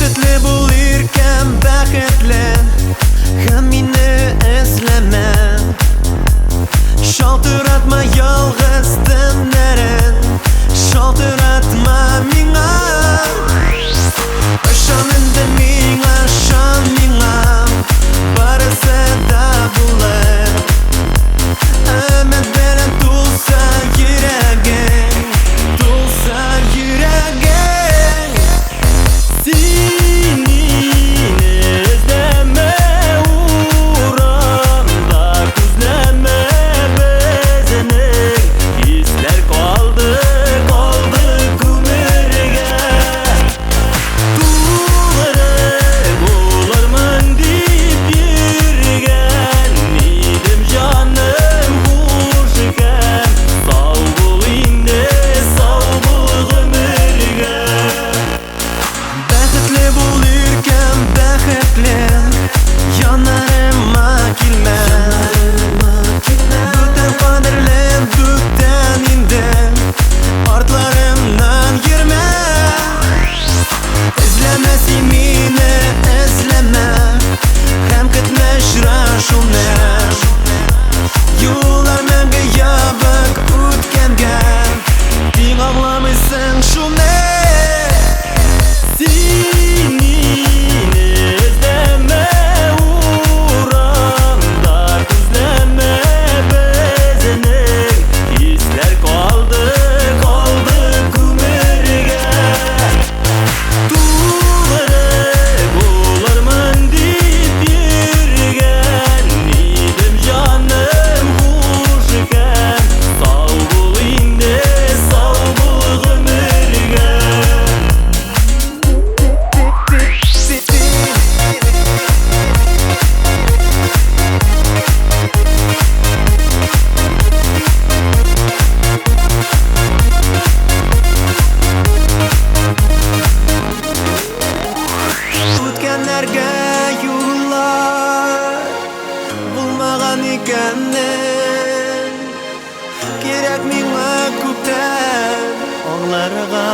Бәхетле бул, иркәм, бәхетле, һәм мине эзләмә. Шалтыратма ялгыз төннәрен, шалтыратма миңа. Ышан инде миңа, ышан миңа, барысы да булыр. Өмет белән тулса йөрәгең, тулса йөрәгең. Син мине эзләмә урамда, күзләмә безнең хисләр калды, калды күмергә. Тугры булырмын дип йөргән идем, җаным, хуш икән. Сау бул инде, сау бул гомергә. Бәхетле бул, иркәм, бәхетле, янарыма килмә. Бүтән кадерлем, бүтән инде, артларымнан йөрмә. Эзләмә син мине, эзләмә, һәм көтмә очрашуны. Юллар мәңге ябык үткәнгә, тиң аңламыйсың шуны. Син мине эзләмә урамда, күзләмә безнең хисләр калды, калды күмергә. Тугры булырмын дип йөргән идем, җаным, хуш икән. Сау бул инде, сау бул гомергә. Үткәннәргә юллар булмаган икәнен кирәк миңа күптән аңларга.